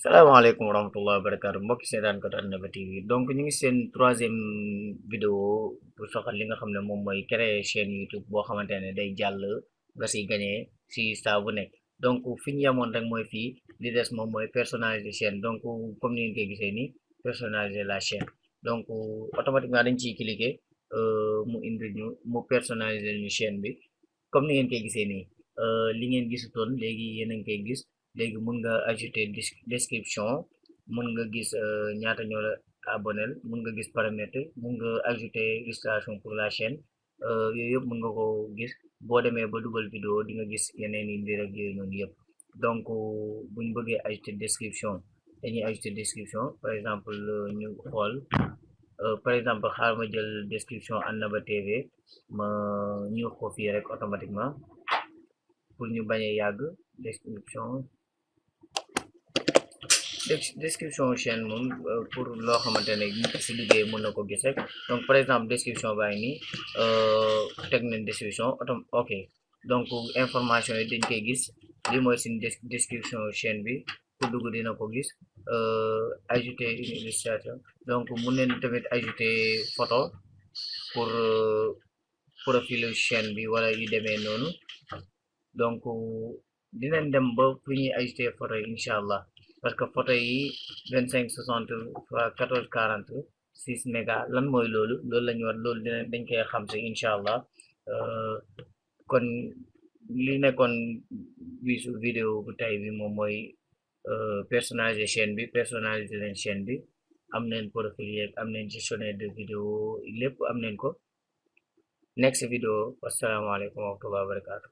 salaamaaleykum wa rahmatullahi wa barakaatu mbokki seetaan ko Thiénaba TV donc ñu ngi seen troisième vidéo bu soxal li nga xam ne moom mooy créer chaîne YouTube boo xamante ne day jàll nga si gagné si saa bu nekk donc fi ñu yemoon rek mooy fii li des moom mooy personnaliser chaîne donc comme ni ngeen koy gisee nii personnaliser la chaîne donc automatiquement dañ ciy cliquer mu indi ñu mu personnaliser ñu chaîne bi comme ni ngeen koy gisee nii li ngeen gisutoon léegi yéen a ngi koy gis. léegi mun nga ajouter description mun nga gis ñaata ñoo la abonnel mun nga gis paramètre mun nga ajouter illustration pour la chaîne yooyu yëpp mun nga ko gis boo demee ba dugal vidéo di nga gis yeneen yi mbir ak yooyu noonu yëpp donc buñ bëggee ajouter description dañuy ajouter description par exemple ñu xool par exemple xaar ma jël description Thiénaba TV ma ñu ko fii rek automatiquement pour ñu bañ a yàgg description description chaîne moom pour loo xamante ne nit ki si liggéey mën na ko gis rek donc par exemple description baa ngi nii teg nañ description ok donc information yi dañ koy gis li mooy suñ description chaîne bi ku dugg dina ko gis ajouter une illustration donc mun neen tamit ajouter photo pour profilu chaîne bi wala yu demee noonu donc dinañ dem ba fu ñuy ajouter photo yi incha allah parce que photo yi 2560 fois 1440 6 méga lan mooy loolu la ñu war loolu dañ koy xam si incha allah kon li nekkoon bisu vidéo bu tey bi moom mooy personnaliser chaîne bi personnaliser leen chaîne bi am neen profil yeeg am neen gestionnaire de vidéo lépp am neen ko next vidéo wasalaamaaleykum wa rahmatullahi wa barakatu